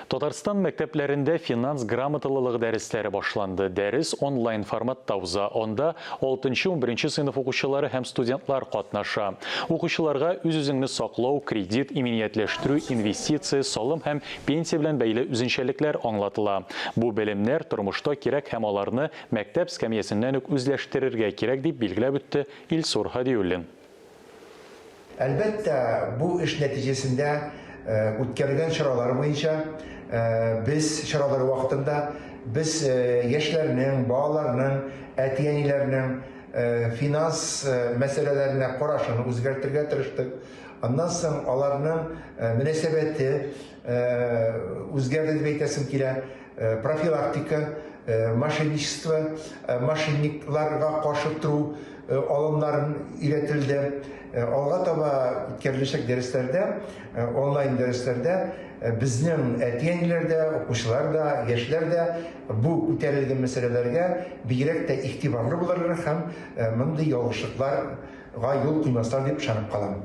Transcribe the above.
Татарстан мәктәпләрендә финанс грамоталылыгы дәресләре башланды. Дәрес онлайн форматта уза. Анда алтынчы-унберенче сыйныф укучылары һәм студентлар катнаша. Укучыларга үз-үзеңне саклау, кредит, иминиятләштерү, инвестиция, салым һәм пенсия белән бәйле үзенчәлекләр аңлатыла. Бу белемнәр тормышта кирәк һәм аларны мәктәп скәмьясеннән үк үзләштерергә кирәк, дип билгеләп үтте Илсур Һадиуллин. Әлбәттә, бу эш нәтиҗәсендә үткәрелгән чаралар буенча без чаралар вакытында без яшьләрнең, балаларның, әти-әниләрнең финанс мәсьәләләренә карашын үзгәртергә тырыштык. Аннан соң аларның мөнәсәбәте үзгәрде дип әйтәсем килә. Профилактика, мошенничество, мошенникларга каршы тору алымнарын өйрәтелде. Алга таба үткәреләчәк дәресләрдә, онлайн дәресләрдә безнең әти-әниләр дә, укучылар да, яшьләр дә бу күтәрелгән мәсьәләләргә бигрәк тә игътибарлы булырлар һәм мондый ялгышлыкларга юл куймаслар дип ышанып калам.